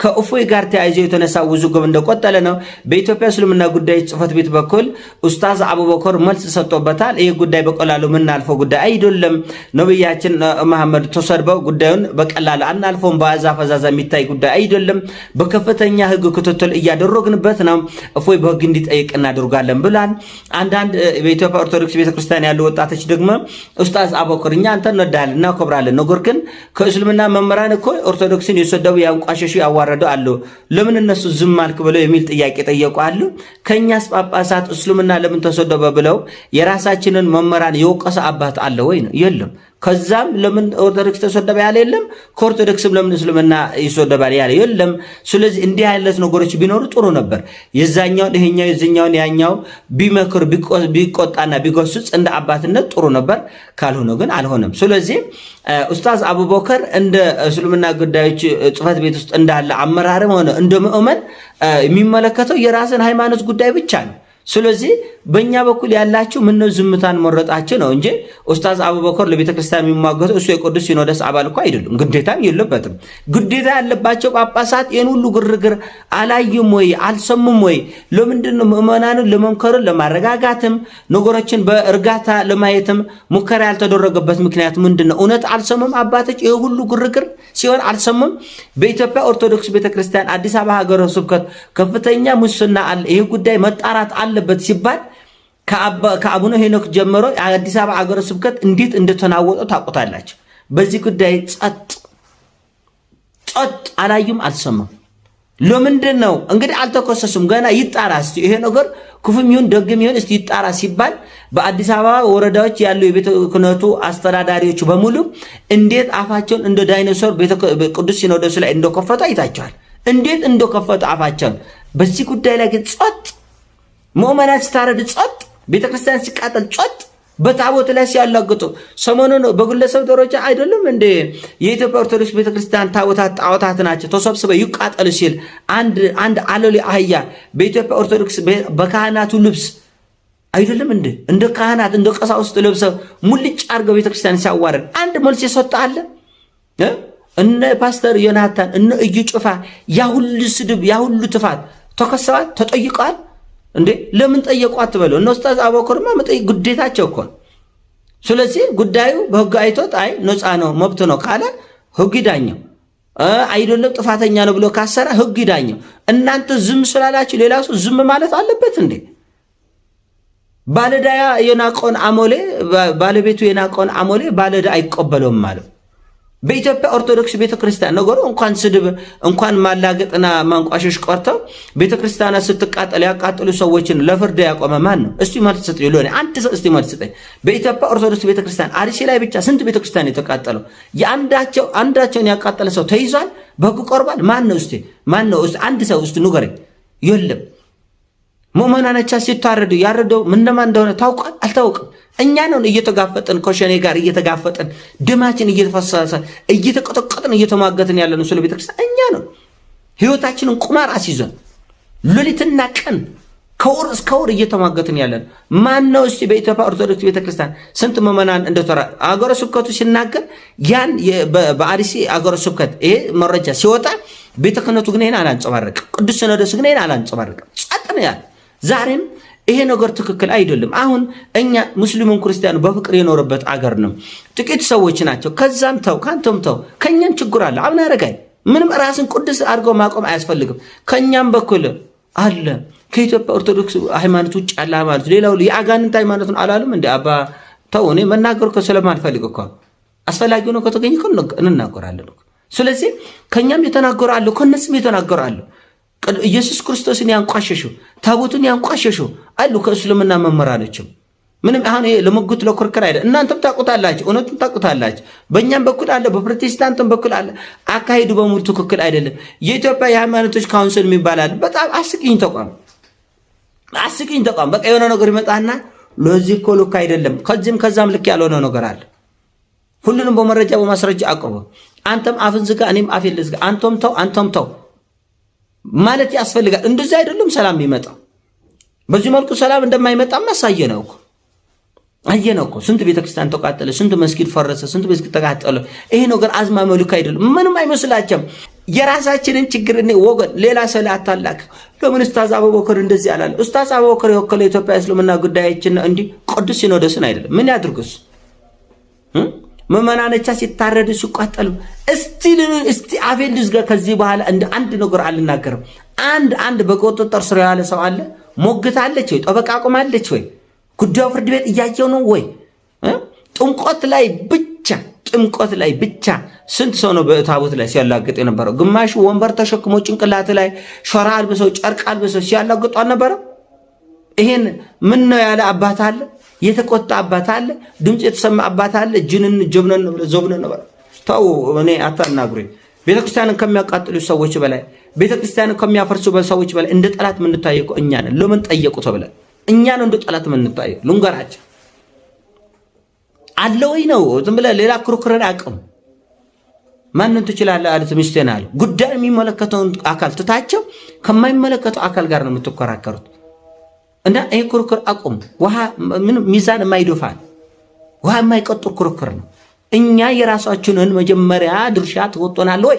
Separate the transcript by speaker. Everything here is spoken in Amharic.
Speaker 1: ከእፎይ ጋር ተያይዞ የተነሳ ውዝግብ እንደቆጠለ ነው። በኢትዮጵያ እስልምና ጉዳዮች ጽሕፈት ቤት በኩል ኡስታዝ አቡበከር መልስ ሰጥቶበታል። ይህ ጉዳይ በቀላሉ የምናልፈው ጉዳይ አይደለም። ነቢያችን መሐመድ ተሰድበው ጉዳዩን በቀላሉ አናልፈውም። በአዛ ፈዛዛ የሚታይ ጉዳይ አይደለም። በከፍተኛ ህግ ክትትል እያደረግንበት ነው። እፎይ በህግ እንዲጠይቅ እናደርጋለን ብሏል። አንዳንድ በኢትዮጵያ ኦርቶዶክስ ቤተክርስቲያን ያሉ ወጣቶች ደግሞ ኡስታዝ አቡበከር እኛ አንተን እንወዳለን እናከብራለን፣ ነገር ግን ከእስልምና መምህራን እኮ ኦርቶዶክስን የሰደቡ ያንቋሸሹ ያዋረዱ አሉ። ለምን እነሱ ዝም አልክ ብለው የሚል ጥያቄ ጠየቁ አሉ። ከእኛስ ጳጳሳት እስልምና ለምን ተሰደበ ብለው የራሳችንን መምህራን የወቀሰ አባት አለ ወይ? ነው የለም። ከዛም ለምን ኦርቶዶክስ ተሰደበ ያለ የለም። ከኦርቶዶክስም ለምን እስልምና ይሰደባል ያለ የለም። ስለዚህ እንዲህ አይነት ነገሮች ቢኖሩ ጥሩ ነበር። የዛኛውን ይሄኛው የዚኛውን ያኛው ቢመክር ቢቆጣና ቢገስጽ እንደ አባትነት ጥሩ ነበር። ካልሆነ ግን አልሆነም። ስለዚህ ኡስታዝ አቡበከር እንደ እስልምና ጉዳዮች ጽሕፈት ቤት ውስጥ እንዳለ አመራርም ሆነ እንደ ምእመን የሚመለከተው የራስን ሃይማኖት ጉዳይ ብቻ ነው። ስለዚህ በእኛ በኩል ያላችሁ ምነው ዝምታን መረጣችሁ ነው እንጂ ኡስታዝ አቡበከር ለቤተ ክርስቲያን የሚሟገተው እሱ የቅዱስ ሲኖዶስ አባል እኮ አይደሉም። ግዴታም የለበትም። ግዴታ ያለባቸው ጳጳሳት ይህን ሁሉ ግርግር አላዩም ወይ አልሰሙም ወይ? ለምንድን ነው ምእመናንን ለመምከርን ለማረጋጋትም ነገሮችን በእርጋታ ለማየትም ሙከራ ያልተደረገበት ምክንያት ምንድን ነው? እውነት አልሰሙም አባቶች? ይህ ሁሉ ግርግር ሲሆን አልሰሙም? በኢትዮጵያ ኦርቶዶክስ ቤተክርስቲያን አዲስ አበባ ሀገረ ስብከት ከፍተኛ ሙስና አለ፣ ይህ ጉዳይ መጣራት አለበት ሲባል ከአቡነ ሄኖክ ጀምሮ አዲስ አበባ ሀገረ ስብከት እንዴት እንደተናወጠ ታውቁታላችሁ። በዚህ ጉዳይ ጸጥ ጸጥ፣ አላዩም፣ አልሰማም። ለምንድን ነው እንግዲህ አልተከሰሱም። ገና ይጣራ እስቲ ይሄ ነገር ክፉም ይሁን ደግም ይሁን እስቲ ይጣራ ሲባል በአዲስ አበባ ወረዳዎች ያሉ የቤተ ክህነቱ አስተዳዳሪዎች በሙሉ እንዴት አፋቸውን እንደ ዳይኖሶር ቅዱስ ሲኖዶስ ላይ እንደከፈቱ አይታቸዋል። እንዴት እንደከፈቱ አፋቸውን። በዚህ ጉዳይ ላይ ግን ጸጥ፣ ምዕመናን ሲታረድ ጸጥ፣ ቤተክርስቲያን ሲቃጠል ጸጥ፣ በታቦት ላይ ሲያላግጡ ሰሞኑን በግለሰብ ደረጃ አይደለም እንደ የኢትዮጵያ ኦርቶዶክስ ቤተክርስቲያን ታቦታት ጣዖታት ናቸው ተሰብስበው ይቃጠሉ ሲል አንድ አሎሌ አህያ በኢትዮጵያ ኦርቶዶክስ በካህናቱ ልብስ አይደለም እንደ እንደ ካህናት እንደ ቀሳውስት ለብሰው ሙልጭ አድርገው ቤተክርስቲያን ሲያዋርድ አንድ መልስ የሰጠ አለ? እነ ፓስተር ዮናታን እነ እዩ ጩፋ ያ ሁሉ ስድብ ያ ሁሉ ትፋት ተከሰዋል፣ ተጠይቀዋል። እንዴ ለምን ጠየቁ አትበለው። እነ ኡስታዝ አቡበከርማ መጠየቅ ግዴታቸው እኮ። ስለዚህ ጉዳዩ በህግ አይቶት አይ ነፃ ነው መብት ነው ካለ ህግ ይዳኘው፣ አይደለም ጥፋተኛ ነው ብሎ ካሰረ ህግ ይዳኘው። እናንተ ዝም ስላላችሁ ሌላ ሰው ዝም ማለት አለበት እንዴ? ባለዳ የናቀውን አሞሌ ባለቤቱ የናቀውን አሞሌ ባለዳ አይቀበለውም ማለት በኢትዮጵያ ኦርቶዶክስ ቤተክርስቲያን ነገሩ እንኳን ስድብ እንኳን ማላገጥና ማንቋሸሽ ቀርተው ቤተክርስቲያናት ስትቃጠል ያቃጠሉ ሰዎችን ለፍርድ ያቆመ ማን ነው? እስቲ መልስ ስጠኝ። ሎኔ አንድ ሰው እስቲ መልስ ስጠኝ። በኢትዮጵያ ኦርቶዶክስ ቤተክርስቲያን አርሲ ላይ ብቻ ስንት ቤተክርስቲያን የተቃጠለው? የአንዳቸው አንዳቸውን ያቃጠለ ሰው ተይዟል፣ በህግ ቆርቧል። ማን ነው? እስቲ ማን ነው? እስቲ አንድ ሰው እስቲ ንገረኝ። የለም። ምዕመናኖቻ ሲታረዱ ያረደው ምንማ እንደሆነ ታውቋል? አልታወቅም። እኛ ነን እየተጋፈጥን ከሸኔ ጋር እየተጋፈጥን ደማችን እየተፈሰሰ እየተቀጠቀጥን እየተሟገትን ያለነው ስለ ቤተክርስቲያን እኛ ነን። ህይወታችንን ቁማር አስይዘን ሌሊትና ቀን ከወር እስከ ወር እየተሟገትን ያለን ማን ነው? እስቲ በኢትዮጵያ ኦርቶዶክስ ቤተክርስቲያን ስንት ምዕመናን እንደተራ አገረ ስብከቱ ሲናገር ያን በአርሲ አገረ ስብከት ይሄ መረጃ ሲወጣ ቤተ ክህነቱ ግን ይሄን አላንጸባረቅም። ቅዱስ ሲኖዶስ ግን ይሄን አላንጸባረቅም። ጸጥ ነው ያለ። ዛሬም ይሄ ነገር ትክክል አይደለም። አሁን እኛ ሙስሊሙን ክርስቲያኑ በፍቅር የኖረበት አገር ነው። ጥቂት ሰዎች ናቸው። ከዛም ተው ካንተም ተው፣ ከኛም ችግር አለ። አቡነ አረጋዊ ምንም ራስን ቅዱስ አድርገው ማቆም አያስፈልግም። ከኛም በኩል አለ። ከኢትዮጵያ ኦርቶዶክስ ሃይማኖት ውጭ ያለ ሃይማኖት ሌላው የአጋንንት ሃይማኖት ነው አላሉም እንደ አባ ተው። እኔ መናገር እኮ ስለማልፈልግ እኮ አስፈላጊ ሆኖ ከተገኘ እኮ እንናገራለን። ስለዚህ ከኛም የተናገሩ አለ፣ ከነሱም የተናገሩ አለ። ኢየሱስ ክርስቶስን ያንቋሸሹ ታቦቱን ያንቋሸሹ አሉ ከእስልምና መምህራኖችም። ምንም አሁን ይሄ ለሙግት ለክርክር አይደለም። እናንተም ታውቁታላችሁ፣ እውነቱን ታውቁታላችሁ። በእኛም በኩል አለ፣ በፕሮቴስታንትም በኩል አለ። አካሄዱ በሙሉ ትክክል አይደለም። የኢትዮጵያ የሃይማኖቶች council የሚባል አለ። በጣም አስቂኝ ተቋም፣ አስቂኝ ተቋም። በቃ የሆነ ነገር ይመጣና ለዚህ እኮ ልክ አይደለም፣ ከዚህም ከዛም ልክ ያልሆነ ነገር አለ። ሁሉንም በመረጃ በማስረጃ አቅርቦ አንተም አፍን ዝጋ፣ እኔም አፌን ልዝጋ፣ አንተም ተው፣ አንተም ተው ማለት ያስፈልጋል። እንደዚህ አይደለም ሰላም የሚመጣው። በዚህ መልኩ ሰላም እንደማይመጣም አሳየነው እኮ አየነው እኮ። ስንት ቤተክርስቲያን ተቃጠለ፣ ስንት መስጊድ ፈረሰ፣ ስንት መስጊድ ተቃጠለ። ይሄ ነገር አዝማሚያው ልክ አይደለም። ምንም አይመስላቸውም። የራሳችንን ችግር እኔ ወገን ሌላ ሰው ላይ አታላክ። ለምን ኡስታዝ አቡበከር እንደዚህ አላለ? ኡስታዝ አቡበከር የወከለው የኢትዮጵያ እስልምና ጉዳዮችን እንዲህ ቅዱስ ሲኖዶስን አይደለም። ምን ያድርጉስ? ምዕመናኖቻ ሲታረዱ ሲቋጠሉ፣ እስቲ እስቲ አፌን ልዝጋ። ከዚህ በኋላ እንደ አንድ ነገር አልናገርም። አንድ አንድ በቁጥጥር ስር ያለ ሰው አለ? ሞግታለች ወይ? ጠበቃ አቁማለች ወይ? ጉዳዩ ፍርድ ቤት እያየው ነው ወይ? ጥምቀት ላይ ብቻ፣ ጥምቀት ላይ ብቻ ስንት ሰው ነው በታቦት ላይ ሲያላግጥ የነበረው? ግማሹ ወንበር ተሸክሞ ጭንቅላት ላይ ሸራ አልብሰው ጨርቅ አልብሰው ሲያላግጡ አልነበረ? ይሄን ምን ነው ያለ አባት አለ? የተቆጣ አባት አለ? ድምፅ የተሰማ አባት አለ? ጅንን ጀብነን ነው ዘብነን ነው። ተው፣ እኔ አታናግሩኝ። ቤተክርስቲያንን ከሚያቃጥሉ ሰዎች በላይ፣ ቤተክርስቲያንን ከሚያፈርሱ ሰዎች በላይ እንደ ጠላት የምንታየው እኛ ነን። ለምን ጠየቁ ተብለን እኛ ነው እንደ ጠላት የምንታየው። ልንገራቸው አለ ወይ ነው። ዝም ብለህ ሌላ ክርክርን አቅም ማንን ትችላለህ አሉት። ሚስቴን አለ። ጉዳይ የሚመለከተውን አካል ትታቸው ከማይመለከተው አካል ጋር ነው የምትከራከሩት። እና ይሄ ክርክር አቁም። ውሃ ምን ሚዛን የማይደፋ፣ ውሃ የማይቀጥር ክርክር ነው። እኛ የራሳችንን መጀመሪያ ድርሻ ተወጥተናል ወይ?